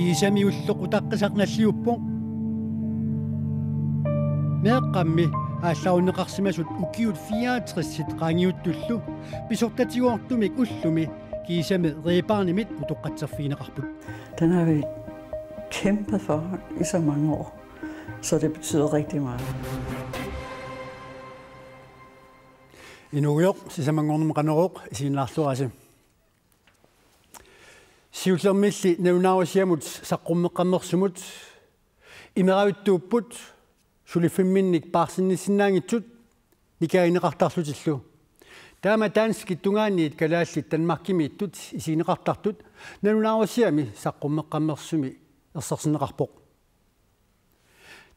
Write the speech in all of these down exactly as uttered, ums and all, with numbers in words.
Kiisami ulloq utaqqisaq nalliuppoq. Meeqqammi aallarunneqarsimasut ukiut fireogtressit qaangiuttullu pisortatigoortumik ullumi kiisami Red Barnemit utoqqatserfigineqarput. Den har vi kæmpet for i så mange år, så det betyder rigtig meget. Inuugujoq, sisamanngornermi Qanorooq, isiginnaarluarisi. Siullermilli nalunaarusiamut saqqummeqqammersumut imeravittuupput, suliffimminnik paarsinnissinnaanngitsut nikaagineqartarlutillu. Taama danskit tungaanniit kalaallit Danmarkimiittut isigineqartartut nalunaarusiami saqqummeqqammersumi ersersinneqarpoq.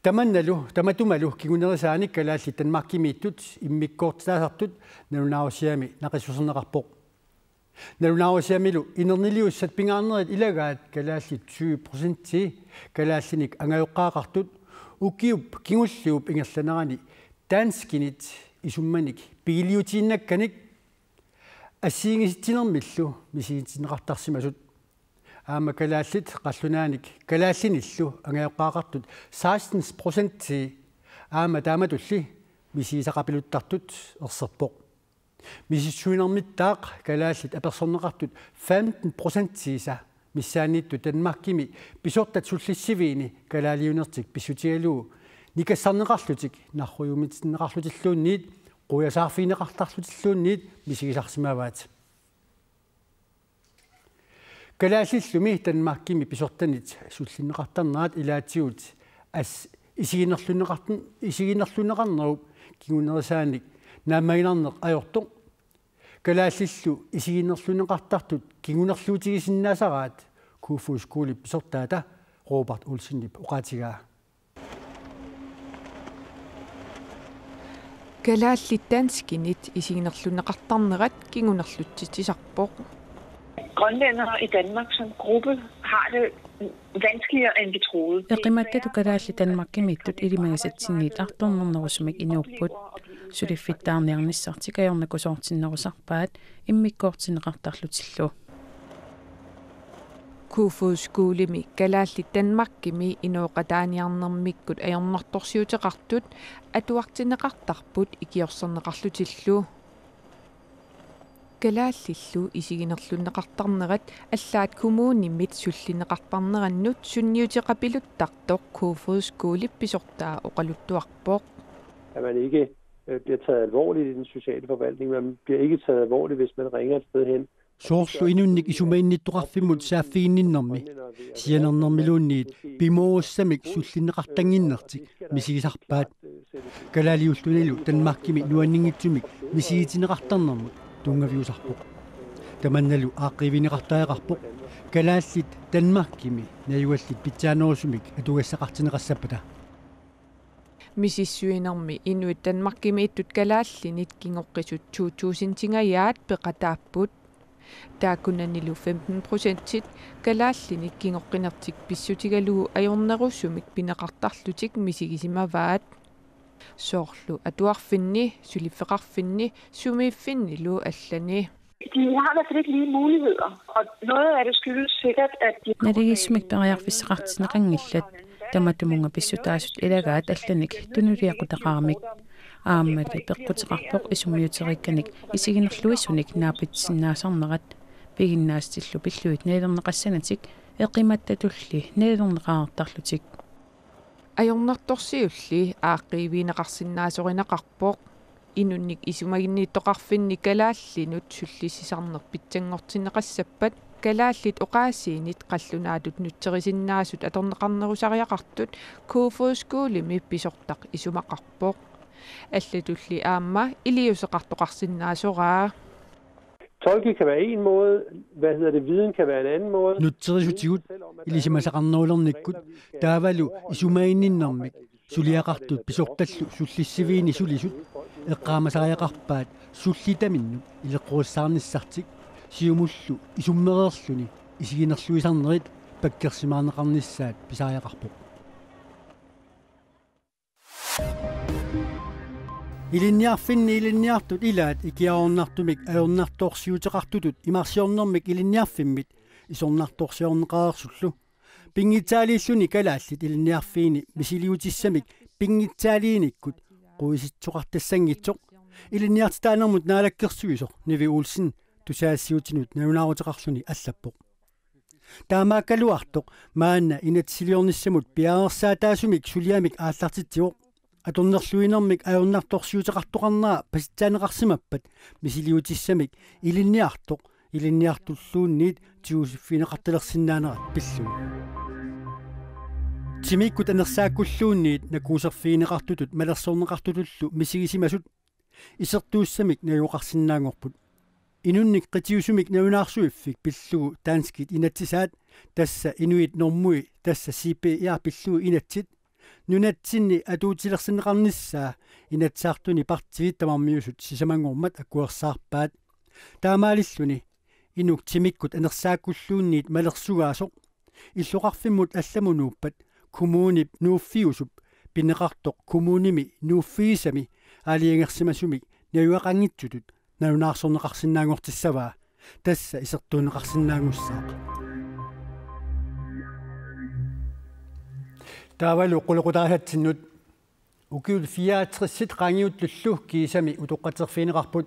Tamannalu, tamatumalu kingunerisaanik kalaallit Danmarkimiittut immikkoortitaasartut nalunaarusiami naqissuserneqarpoq. Nalunaarusiamilu inerniliussat pingaarnerit ilagaat kalaallit tyve procentii kalaallinik angajoqqaaqartut ukiup kingulliup ingerlanerani danskinit isummanik pigiliutiinnakkanik assigiinngitsitsinermillu misigitinneqartarsimasut. Aamma kalaallit qallunaanik kalaallinillu angajoqqaaqartut seksten procentii aamma taamatulli misigisaqapiluttartut erserpoq. Misissuinermittaaq kalaallit apersorneqartut femten procentiisa missaanniittut Danmarkimi pisortat sullissiviini kalaaliunertik pissutigalugu nikassarneqarlutik narrujuumitinneqarlutilluunniit quiasaarfigineqartarlutilluunniit misigisarsimavaat. Kalaallillumi Danmarkimi pisortanit sullinneqartarnerat ilaatigut as isiginerlunneqartn-, isiginerlunneqarnerup kingunerisaanik naammaginarneq ajortoq. Kalaallillu isiginerlunneqartartut kingunerluutigisinnaasaraat Kofoeds Skolep pisortaata Robert Olsenip oqaatigaa. Kalaallit danskinit isiginerlunneqartarnerat kingunerlutsitsisarpoq. Grønlændere i Danmark som gruppe har det vanskeligere, end vi troede. Eqimaattatut kalaallit Danmarkimiittut ilimagisatsinniit artornarnerusumik inuupput. Suliffittaarniarnissartik ajornakusoortinnerusarpaat immikkoortinneqartarlutillu. Kofoeds Skolemi kalaallit Danmarkimi inooqataaniarnermikkut ajornartorsiuteqartut atuartinneqartarput ikiorserneqarlutillu. Kalaallillu isiginerlunneqartarnerat allaat kommunimit sullinneqartarnerannut sunniuteqapiluttartoq Kofoeds Skolep pisortaa oqaluttuarpoq. At man ikke øh, bliver taget alvorligt i den sociale forvaltning. Man bliver ikke taget alvorligt, hvis man ringer et sted hen. Soorlu inunnik isumaginnittoqarfimmut saaffiginninnermi sianernermiluunniit pimoorussamik sullinneqartannginnertik misigisarpaat. Kalaaliullunilu Danmarkimi nuanninngitsumik misigitinneqartarnermut tunngaviusarpoq. Tamannalu aaqqiivigineqartariaqarpoq kalaallit Danmarkimi najugallit pitsaanerusumik atugassaqartinneqassappata. Misissuinermi inuit Danmarkimiittut kalaallinit kingoqqisut to tusindingajaat peqataapput. Taakkunanilu femten procentit kalaallinik kingoqqinertik pissutigalugu ajornerusumik pineqartarlutik misigisimavaat. Soorlu atuarfinni, suliffeqarfinni, sumiiffinnilu allani. De har i hvert fald ikke lige muligheder, og noget af det skyldes sikkert, at de Naligiissumik periarfissaqartinneqanngillat, tamatumunnga pissutaasut ilagaat allanik tunuliaqutaqaramik. Aammali peqquteqarpoq isummiuteriikkanik isiginerluisunik naapitsisinnaasarnerat, piginnaassutillu pillugit nalilerneqassanatik eqimattatulli nalilerneqareertarlutik. Ajornartorsiulli aaqqiivigineqarsinnaasorineqarpoq. Inunnik isumaginnittoqarfinni kalaallinut sullissisarneq pitsanngortinneqassappat kalaallit oqaasiinit qallunaatut nutserisinnaasut atorneqarnerusariaqartut Kofoeds Skolemi pisortaq isumaqarpoq. Allatulli aamma iliuuseqartoqarsinnaasoraa. Tolke kan være en måde, hvad hedder det, viden kan være en anden måde. Nutserisutigut ilisimasaqarnerulernikkut taavalu isumaginninnermik suliaqartut pisortallu sullissiviini sulisut eqqaamasariaqarpaat sullitaminnut ileqqusaarnissartik siumullu isummereerluni isiginerluisarnerit pakkersimaarneqarnissaat pisariaqarpoq. Ilinniarfinni ilinniartut ilaat ikiaroornartumik ajornartorsiuteqartutut imarsiornermik ilinniarfimmit isornartorsiorneqareersullu. Pinngitsaaliilluni kalaallit ilinniarfiini misiliutissamik pinngitsaaliinikkut quisitsoqartassanngitsoq ilinniartitaanermut naalakkersuisoq Nivi Olsen tusagassiuutinut nalunaaruteqarluni allappoq. Taamaakkaluartoq maanna inatsisiliornissamut piareersaataasumik suliamik aallartitsivoq. Atornerluinermik ajornartorsiuteqartoqarnera pasitsaanneqarsimappat misiliutissamik ilinniartoq ilinniartulluunniit tigusiffigineqartalersinnaanerat pillugu. Timikkut anersaakkulluunniit nakuuserfigineqartutut malersorneqartutullu misigisimasut isertuussamik najugaqarsinnaanngorput. Inunnik qitiusumik nalunaarsuiffik pillugu danskit inatsisaat, tassa Inuit Normui, tassa C P R pillugu inatsit, nunatsinni atuutilersinneqarnissaa Inatsisartuni partiit tamarmiusut sisamanngormat akuersaarpaat. Taamaalilluni inuk timikkut anersaakkulluunniit malersugaasoq illoqarfimmut allamut nuuppat kommunip nuuffiusup pineqartoq kommunimi nuuffigisami aalajangersimasumik najugaqanngitsutut nalunaarsorneqarsinnaanngortissavaa, tassa isertuunneqarsinnaanngussaaq. Taavalu qulequtaasatsinnut. Ukiut fireogtresit qaangiuttullu kiisami utoqqatserfigineqarput.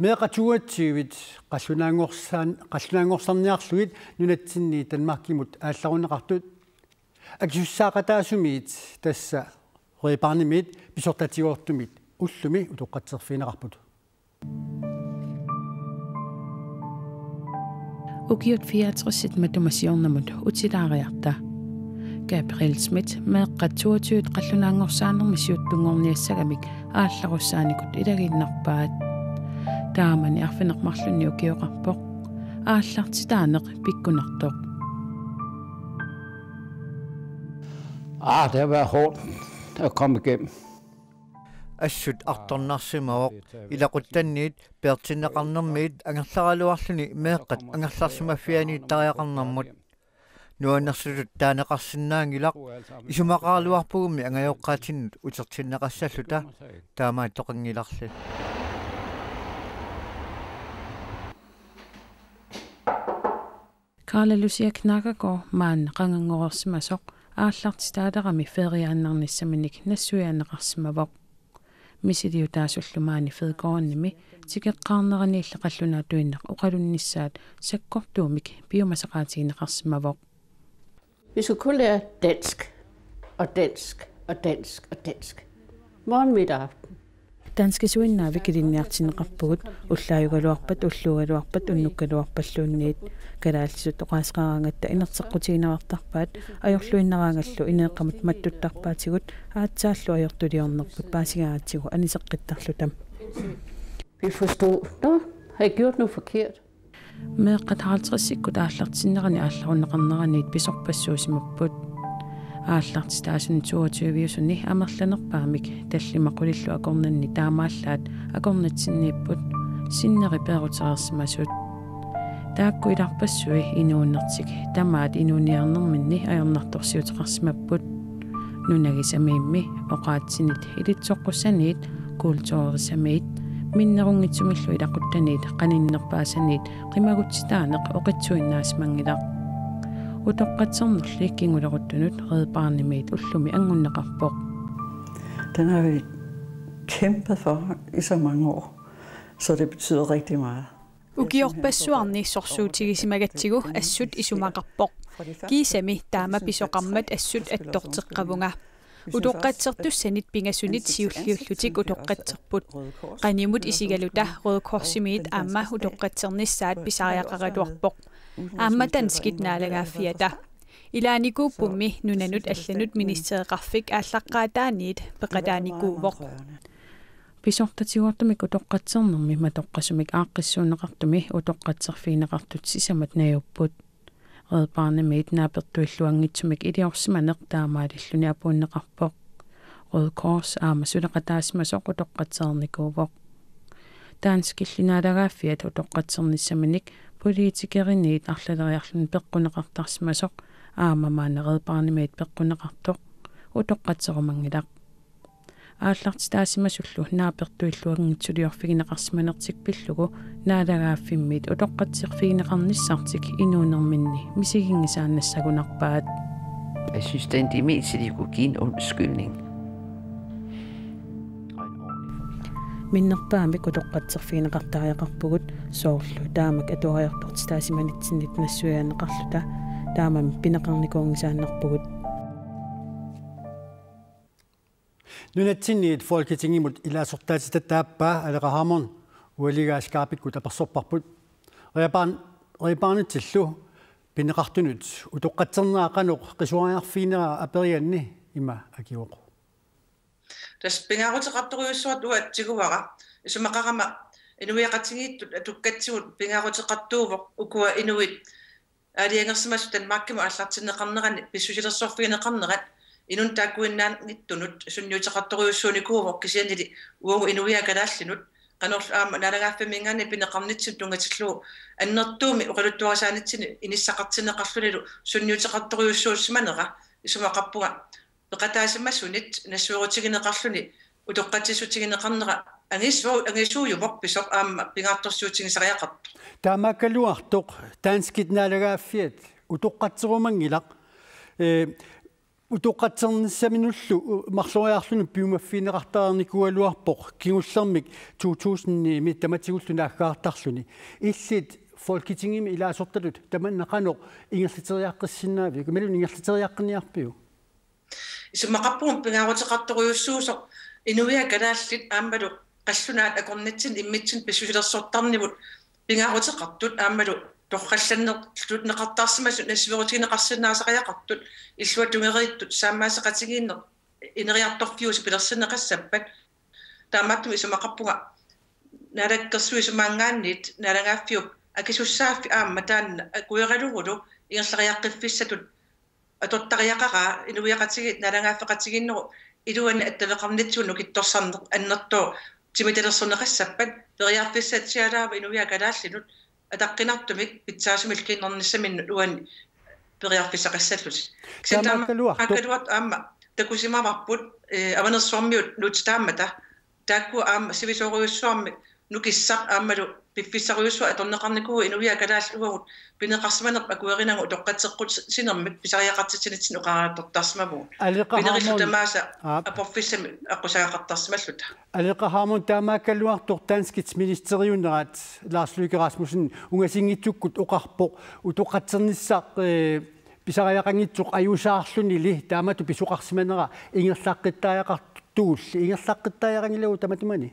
Meeqqat toogtyvit qallunaanngorsaan-, qallunaanngorsarniarlugit nunatsinni Danmarkimut aallarunneqartut. Akisussaaqataasumiit, tassa Red Barnemiit, pisortatigoortumit ullumi utoqqatserfigineqarput. Ukiut fireogtresit matuma siornamut utilaariarta Gabriel Schmidt meeqqat toogtyvit qallunaanngorsaanermi siuttunngorniassagamik aallarussaanikut ilagiinnarpaat. Taamani arfineq-marlunni ukioqarpoq aallartitaaneq pikkunartoq. Ah, det har været hårdt at komme igennem. Assut artornarsimavoq, ilaquttanniit peertinneqarnermiit angerlaraluarluni meeqqat angerlarsimaffianiittariaqarnermut. Nuannersutut taaneqarsinnaanngilaq, isumaqaraluarpugummi angajoqqaatinnut utertinneqassalluta, taamaattoqanngilarli. Karla Lucia Knakkergaard maanna qanganngorsimasoq aallartitaalerami feriaannarnissaminik nassuiaanneqarsimavoq. Misiliutaasullu maani Fedgårdenimi tikeqqaarneraniilli qallunaatuinnaq oqalunnissaat sakkortuumik piumasaqaatigineqarsimavoq. Vi skal kun lære dansk og dansk og dansk og dansk. Morgen, middag, aften. Danskisuinnaavik ilinniartinneqarpugut, ullaajugaluarpat, ulluugaluarpat, unnukkaluarpalluunniit. Kalaallisut oqaaseqaraangatta inerteqqutigineqartarpaat, ajorluinnaraangallu ineeqqamut mattuttarpaatigut, aatsaallu ajortuliornerput paasigaangatsigu aniseqqittarluta. Vi forstod. Nå, har jeg gjort noget forkert? Meeqqat halvtredsikkut aallartinnerani aallarunneqarneraniit pisorpassuusimapput. Aallartitaasunit toogtyviusuni amerlanerpaamik tallimaqulillu akornanni taamaallaat akornatsinniipput sinneri peerutereersimasut. Taakku ilarpassui inuunertik tamaat inuuniarnerminni ajornartorsiuteqarsimapput. Nunagisamiimmi, oqaatsinit, ilitsoqqussaniit, kulturisamiit, minnerunngitsumillu ilaquttaniit qaninnerpaasaniit qimagutsitaaneq oqitsuinnaasimanngilaq. Utoqqatsernerli kinguleruttunut Red Barnemiit ullumi anngunneqarpoq. Den har vi kæmpet for i så mange år, så det betyder rigtig meget. Ukiorpassuarni sorsuutigisimagatsigit assut isumaqarpoq. Kiisami taama pisoqarmat assut attorteqqavunga. Utoqqatsertussanit pingasunit siulliullutik utoqqatserput. Qanimut isigaluta Røde Korsimiit aamma utoqqatsernissaat pisariaqaraluarpoq. Aamma danskit naalagaaffiata. Ilaanikuuppummi nunanut allanut ministereqarfik aallaqqaataaniit peqataanikuuvoq. Pisortatigoortumik utoqqatsernermi matoqqasumik aaqqissuunneqartumi utoqqatserfigineqartut sisamat najuupput. Red Barnemiit naapertuilluanngitsumik iliorsimaneq taamaalilluni apuunneqarpoq. Røde Kors aamma suleqataasimasoq utoqqatsereernikuuvoq. Danskilli naalagaaffiat utoqqatsernissaminik politikeriniit arlaleriarluni peqquneqartarsimasoq aamma maanna Red Barnemiit peqquneqartoq utoqqatserumanngilaq. Aallartitaasimasullu naapertuilluanngitsuliorfigineqarsimanertik pillugu naalagaaffimmiit utoqqatserfigineqarnissartik inuunerminni misiginngisaannassagunarpaat. Jeg synes, det er en demens, at de kunne give en undskyldning. Minnerpaamik utoqqatserfigineqartariaqarpugut, soorlu taamak atuariartortitaasimanitsinnik nassuiaanneqarluta taamami pineqarnikuunngisaannarpugut. Nunatsinniit Folketingimut ilaasortaatitap taappaa Aleqa Hammond ualigaa Skype-ikkut apersorparput. Red Barn-, Red Barnetsillu pineqartunut utoqqatsernerat qanoq qisuariarfigineraat aperianni ima akivoq: Tassa pingaaruteqartorujussuartut uanga tiguara. Isumaqarama inuiaqatigiittut atukkatsigut pingaaruteqartuuvoq ukua inuit aalajangersimasut Danmarkimut aallartinneqarneranni pissusilersorfigineqarnerat inunnut taakkuinnaanngitsunut sunniuteqartorujussuunikuuvoq, kisiannili uagut inuiaat kalaallinut qanorlu aamma naalagaaffimminngaanniit pineqarnitsinut tunngatillugu annertuumik oqaluttuarisaanitsinni inissaqartinneqarlunilu sunniuteqartorujussuussimanera. Isumaqarpunga peqataasimasunit nassuerutigineqarluni utoqqatsissutigineqarnera angisuu-, angisuujuvoq pisoq aamma pingaartorsiutigisariaqartoq. Taamaakkaluartoq danskit naalagaaffiat utoqqatserumanngilaq, ee, utoqqatsernissaminullu marloriarluni piumaffigineqartariarnikuugaluarpoq kingullermik to tusindimi tamatigullu naaggaartarluni. Illit Folketingimi ilaasortatut tamanna qanoq ingerlateriaqqissinnaavit? Imaluunniit ingerlateriaqqinniarpiuk? Isumaqarpunga pingaaruteqartorujussuusoq inuiaat kalaallit aammalu qallunaat akornatsinni immitsinnut pissusilersortarnivut pingaaruteqartut aammalu torrallanneqartarsimasut nassuerutigineqarsinnaasariaqartut illuatungeriittut saammaasseqatigiinneq ineriartorfiusoq pilersinneqassappat. Taamaattumik isumaqarpunga Naalakkersuisumaanngaanniit naalagaaffiup akisussaaffik aamma taanna akueralugulu ingerlariaqqiffissatut atortariaqaraa inuiaqatigiit naalagaaffeqatigiinnerup iluani attaveqarnitsigut nukittorsarneq annertooq timitalersorneqassappat. Periarfissaatsialaavoq inuiaat kalaallinut ataqqinartumik pitsaasumik kiinnernissaminnut uani periarfissaqassallutik. Kisianni taama-, taamaakkaluartoq, taamaakkaluartoq aamma takusimavarput, ee, Avanersuarmiut nuutsitaammata taakku aamma sivisoorujussuarmik nukissaq aammalu piffissarujussuaq atorneqarnikuuvoq inuiaat kalaallit uagut pineqarsimanerput akuerinagu utoqqatseqqusinermik pisariaqartitsinitsinni oqariartortarsimavugut. Aleqa Pinerillu Hammond, tamaasa aap, aporfissamik aqqusaaqqartarsimalluta. Aleqa Hammond, taamaakkaluartoq danskit ministeriunerat Lars Løkke Rasmussen ungasinngitsukkut oqarpoq utoqqatsernissaq, ee, pisariaqanngitsoq ajuusaarlunili taamatut pisoqarsimanera ingerlaqqittariaqartugulli. Ingerlaqqittariaqanngilagut tamatumani?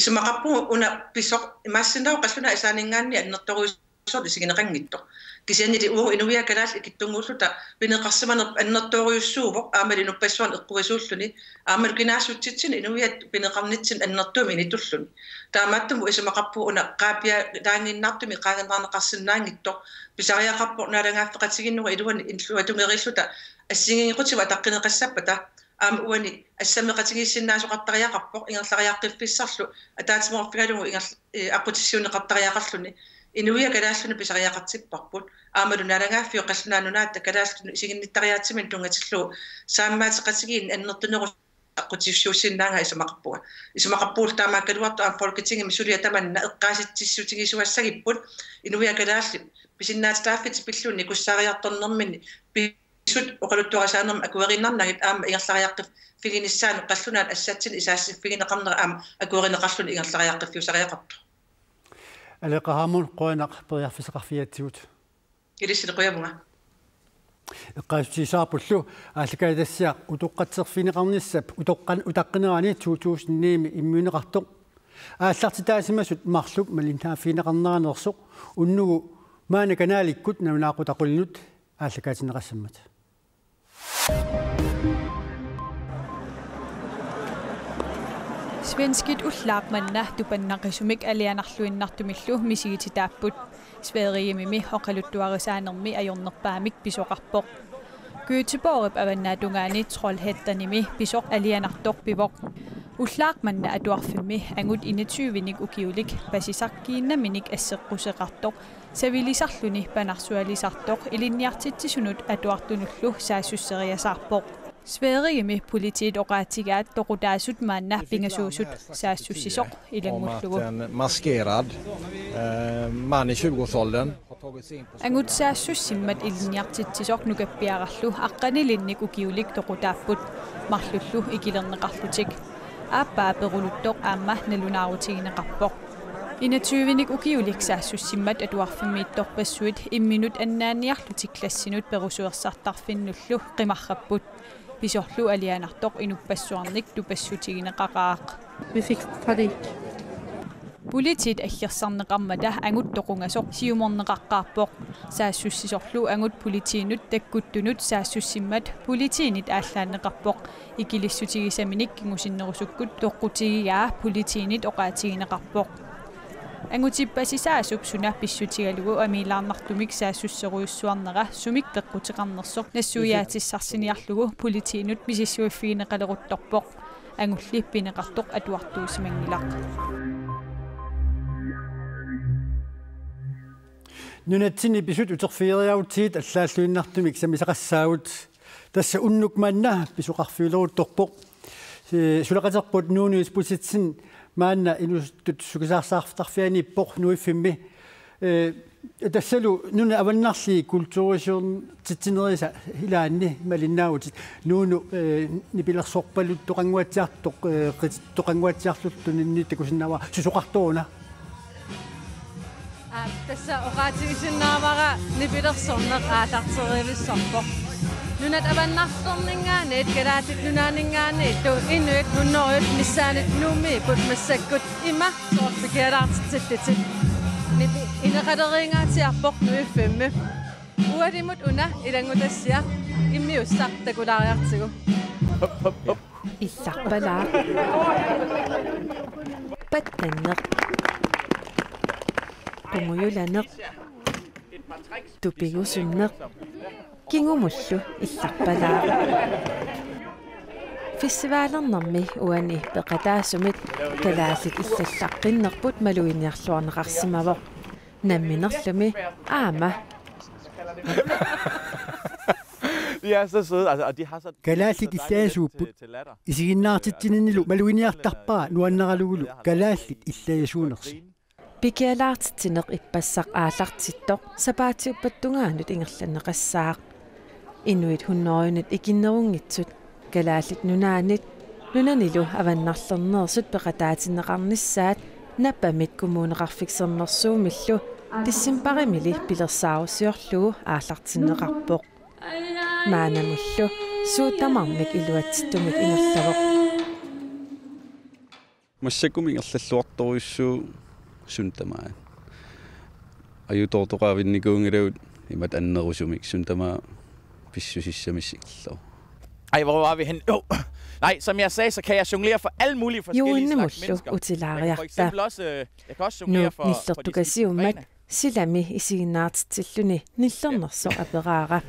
Isumaqarpunga una pisoq imaassinnaavoq qallunaat isaaninngaanniit annertoorujussuartut isigineqanngitsoq. Kisiannili uagut inuiaat kalaallit ikittunnguulluta pineqarsimanerput annertoorujussuuvoq aammalu inuppassuarnut eqquisuulluni aammalu kinaassutsitsinni inuiaat pineqarnitsinni annertuumik initulluni. Taamaattumik isumaqarpunga una qaapiaanngiinnartumik qaangerneqarsinnaanngitsoq pisariaqarpoq naalagaaffeqatigiinnerup iluani illuatungeriilluta assigiinngequtigut ataqqineqassappata aamma uani assammeqatigiissinnaasoqartariaqarpoq ingerlariaqqiffissarlu ataatsimoorfigalugu ingerl-, ee, aqqutissiuunneqartariaqarluni. Inuiaat kalaallinut pisariaqartipparput aammalu naalagaaffiup qallunaat nunaata kalaallinut isiginnittariaatsiminnut tunngatillugu saammaateqatigiinneq annertunerusoq aqqutissiuussinnaangaa isumaqarpunga. Isumaqarpugut taamaakkaluartoq aamma Folketingimi suliaq tamanna eqqaasitsissutigisuassagipput inuiaat kalaallit pisinnaatitaaffiit pillugu nikussaariartornerminni pisut oqaluttuarisaanermik akueriinnarnagit aamma ingerlariaqqiffiginissaanut qallunaat assatsinnut isaassiffigineqarnera aamma akuerineqarluni ingerlariaqqiffiusariaqartoq. Aleqa Hammond, qujanaq periarfissaqarfigigatsigut. Ilissili qujavunga. Eqqaasitsisarpullu aallakaatitassiaq utoqqatserfigineqarnissap utoqqan-, utaqqinerani to tusindimi immiunneqartoq. Aallartitaasimasut marluk malinnaaffigineqarneranersoq unnugu maani kanalikkut nalunaaqutaq qulinut aallakaatinneqassammat. Svenskit ullaaq manna tupannaqisumik alianarluinnartumillu misigititaapput. Sverigemi oqaluttuarisaanermi ajornerpaamik pisoqarpoq. Göteborgip avannaatungaani Trollhättanimi pisoq alianartoq pivoq. Ullaaq manna atuarfimmi angut enogtyvenik ukiulik pasisakkiinnaminik asseqquseqartoq savilisarluni panarsualisartoq ilinniartitsisunut atuartunullu saassusseriasaarpoq. Sverigemi politiit oqaatigaat toqutaasut maanna pingasuusut saassussisoq ilanngullugu. En maskerad eh, man i tjugoårsåldern har tagit sig in på Angut saassussimmat ilinniartitsisoq nukappiararlu aqqanilinnik ukiulik toqutaapput marlullu ikilerneqarlutik. Aappaa peruluttoq aamma nalunaarutigineqarpoq. Enogtyvenik ukiulik saassussimmat atuarfimmiittorpassuit imminut annaanniarlutik klassinut perusuersartarfinnullu qimarrapput. Pisorlu alianartoq inuppassuarnik tupassutigineqaqaaq. Vi fik panik. Politiit aggersarneqarmata angut toqungasoq siumorneqaqqaarpoq. Saassussisorlu angut politiinut takkuttunut saassussimmat politiinit aallaanneqarpoq. Ikilissutigisaminik kingusinnerusukkut toqqutigigaa politiinit oqaatigineqarpoq. Angutipasisaasup suna pissutigalugu amiilaarnartumik saassusserujussuarnera sumik peqquteqarnersoq nassuiaatissarsiniarlugu politiinut misissuiffigineqaleruttorpoq. Angulli pineqartoq atuartuusimanngilaq. Nunatsinni pisut uterfigeriarutsigit allaalluinnartumik sammisaqassaagut. Tassa unnuk manna pisoqarfiuleruttorpoq. Eh, suleqaterput Nuunu Isbosethsen maanna inuusuttut sukisaarsaartarfianiippoq Nuiffimmi. Eh, tassalu nunat avannarliit kulturisiortitsinerisa ilaanni malinnaavutit. Nuunu, eh, nipilersorpaluttoqannguatsiartoq, eh, qitittoqannguatsiarlullu tuniniit takusinnaavara, susoqartoq una? Aa, tassa oqaatigisinnaavara nipilersorneq aallarterivissorpoq. Nunat avannarlerninngaanniit Kalaallit Nunaanninngaanniillu inuit hunnorujut missaanniit Nuummiipput massakkut ima soorlu pikialaartitsillutik. Nipi ineqaleriingaatsiarpoq Nuiffimmi. Ualimut una ilanngutassiaq immiussaq takulaariartigu. Illarpalaaq. Pattanneq. Qungujulaneq. Tupigusunneq. Kingumullu illarpalaaq. Festivalernermi uani peqataasumit kalaallit illallaqqinnerput maluginiarluarneqarsimavoq. Namminerlumi aamma. De er så søde, altså, og de har så Kalaallit illajasuupput. Isiginnaartitsininilu maluginiartarpara nuannaralugulu kalaallit illajasuunersi. Pikialaartitsineq ippassaq aallartittoq sapaatiuppata tungaanut ingerlanneqassaaq. Inuit hunnorujunit ikinnerunngitsut Kalaallit Nunaannit nunanilu avannarlerneersut peqataatinneqarnissaat Nappamit Kommuneqarfik Sermersuumillu decembarimili pilersaarusiorlugu aallartinneqarpoq. Maannamullu suut tamarmik iluatsittumik ingerlavoq. Massakkut ingerlalluartorujussuuvoq suut tamaat. Ajutoortoqavinnikkuunngilagut imatut annerusumik, suut tamaat pissusissamissinngillugu. Ej, hvor var vi hen? Jo. Nej, som jeg sagde, så kan jeg jonglere for alle mulige forskellige slags Juunnimullu mennesker. Men for utilaariarta. Eksempel også, øh, jeg kan også jonglere for, for de skifter gren. Nillertukasiummat silami isiginnaartitsilluni nillernersoq aperaara.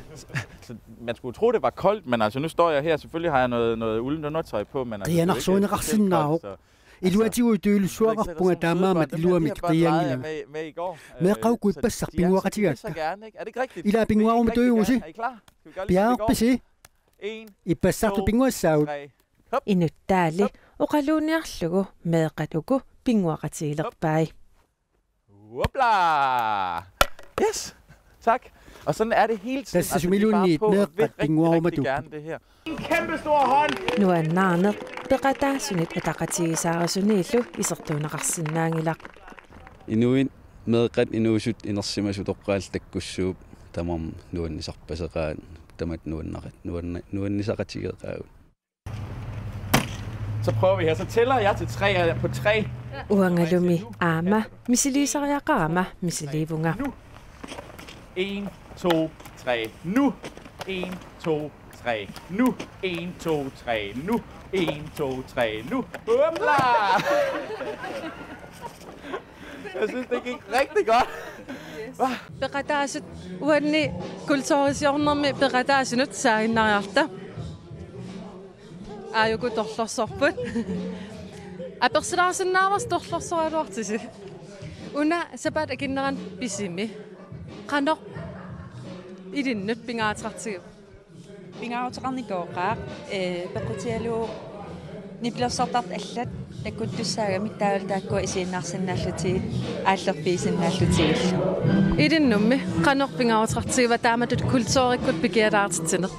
Så man skulle tro, det var koldt, men altså, nu står jeg her. Selvfølgelig har jeg noget, noget uldent undertøj på, men altså, det er jo ikke specielt koldt, så, altså, Iluatigut tuilussuaqarpunga taamaammat iluamik qiianngilanga. Meeqqat uku ippassaq pinnguaqatigaakka. Ilaa pinnguarumatuujuvusi? Piareerpisi? Ippassaartut pinnguassaagut. Inuttaali oqaluuniarlugu meeqqat uku pinnguaqatigilerpai. Hopla! Yes! Tak. Og sådan er det hele tiden. Tassa sumiluunniit meeqqat pinnguarumatuupput. Nuannaarneq peqataasunit ataqatigiisaarisuniillu isertuunneqarsinnaanngilaq. Inuit meeqqat inuusut inersimasut toqqaallutik takkussuupput tamarmik nuannisarpaseqaat, tamatta nuannaqat-, nuanna-, nuannisaqatigeqaagut. Så prøver vi her. Så tæller jeg til tre, og på tre. Uangalumi aamma misiliisariaqarama misiliivunga. Nu. En, to, tre. Nu. En, to, tre. Nu. En, to, tre. Nu. En, to, tre. Nu. Hopla! Jeg synes, det gik rigtig godt. Peqataasut uanni kulturisiornermi peqataasunut saaginnariarta. Aajuku torlorsorput. Apersilaasinnaavasi torlorsoraluartisi. Una sapaatip akunnerani pisimi. Qanoq ilinnut pingaaruteqartigiva? Pingaaruteqarnikooqaaq, ee, peqqutigalugu nipilersortartut allat takkuttussaagamik taavalu taakkua isiginnaarsinnaallutigit aallerfigisinnaallutigilu. Ilinnummi qanoq pingaaruteqartigiva taamatut kulturikkut pikialaartitsineq?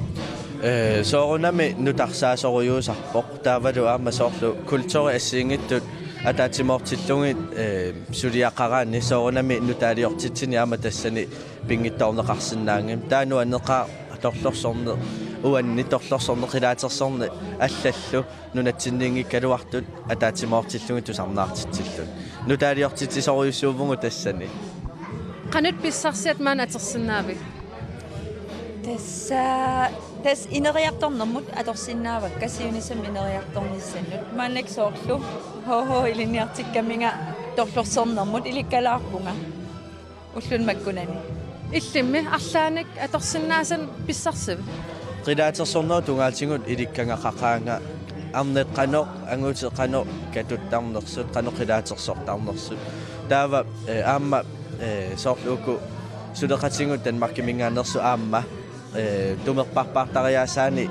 Ee, soorunami nutarsaasorujussuusarpoq. Taavalu aamma soorlu kulturi assigiinngitsut ataatsimoortillugit, ee, suliaqaraanni soorunami nutaaliortitsineq aamma tassani pinngitsoorneqarsinnaanngimmat. Taava nuanneqaaq torlorsorneq, uanni torlorsorneq, qilaatersorneq allallu nunatsinniinngikkaluartut ataatsimoortillugit tusarnaartitsillugit. Nutaaliortitsisorujussuuvugut tassani. Qanoq pissarsiat maani atorsinnaavigit? Tassa, tassa ineriartornermut atorsinnaavakka, siunissami ineriartornissannut. Maannakkut soorlu H H ilinniartikkaminga torlorsornermut ilikkalaarpunga ulluni makkunani. Illimmi arlaannik atorsinnaasanik pissarsivit? Qilaatersornerup tungaatigut ilikkagaqaqaanga, arnat qanoq, angutit qanoq katuttarnersut, qanoq qilaatersortarnersut. Taava, ee, aamma, ee, soorlu uku suleqatigut Danmarkiminngaanneersut aamma, ee, tumerparpaartariaasaanni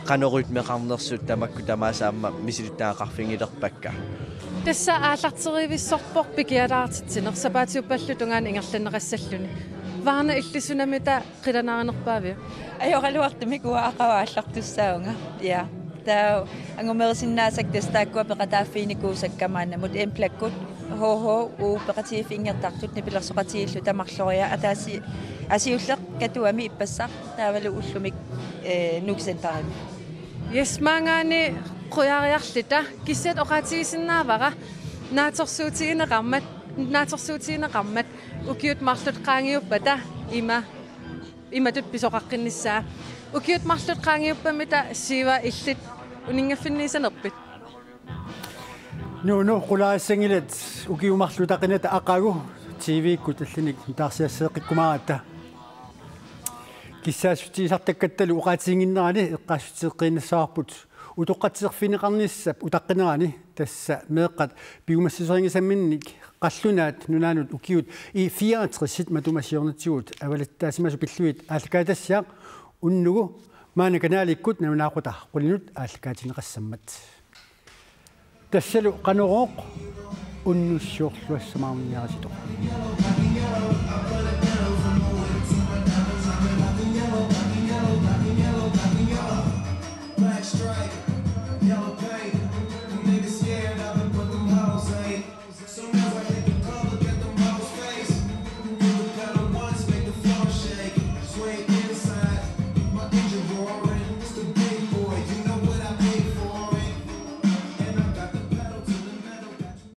qanoq rytmeqarnersut tamakku tamaasa aamma misilittagaqarfigilerpakka. Tassa aallarterivissorpoq pikialaartitsineq sapaatiuppallu tungaanut ingerlanneqassalluni. Varna, illit sunamita qilanaarinerpaaviuk? Ajoraluartumik uanga aqagu aallartussaavunga. Ja. Taava angumerisinnaasakka tassa taakkua peqataaffiginikuusakka maannamut, Emblakkut, H H, uagut peqatigiiffiginngittartut nipilersoqatigiillu tamarloria, ataasi-, Asiulleq Katuami ippassaq taavalu ullumi, ee, Nuuk Centerimi. Yes, maanngaanniit qujariarluta, kisianni oqaatigisinnaavara naatsorsuutigineqarmat, naatsorsuutigineqarmat ukiut marluk qaangiuppata ima, imatut pisoqaqqinnissaa. Ukiut marluk qaangiuppammita Siiva illit uninngaffinniissanerpit? Nuunu, qularissanngilat, ukiut marluk utaqqinnata aqagu T V-kkut allanik nutaarsiasseeqqikkumaaratta. Kissaassutigisartakkattalu oqaatiginnginnerani eqqaassuteqqinnissavarput utoqqatserfigineqarnissap utaqqinerani, tassa meeqqat piumassuseqanngisamminnik qallunaat nunaannut ukiut i fireogtresit matuma siornatigut avalattaasimasut pillugit aallakaatitassiaq unnugu maanna kanalikkut nalunaaqutaq qulinut aallakaatinneqassammat. Tassalu Qanorooq unnussiorluassamaarniarititoq.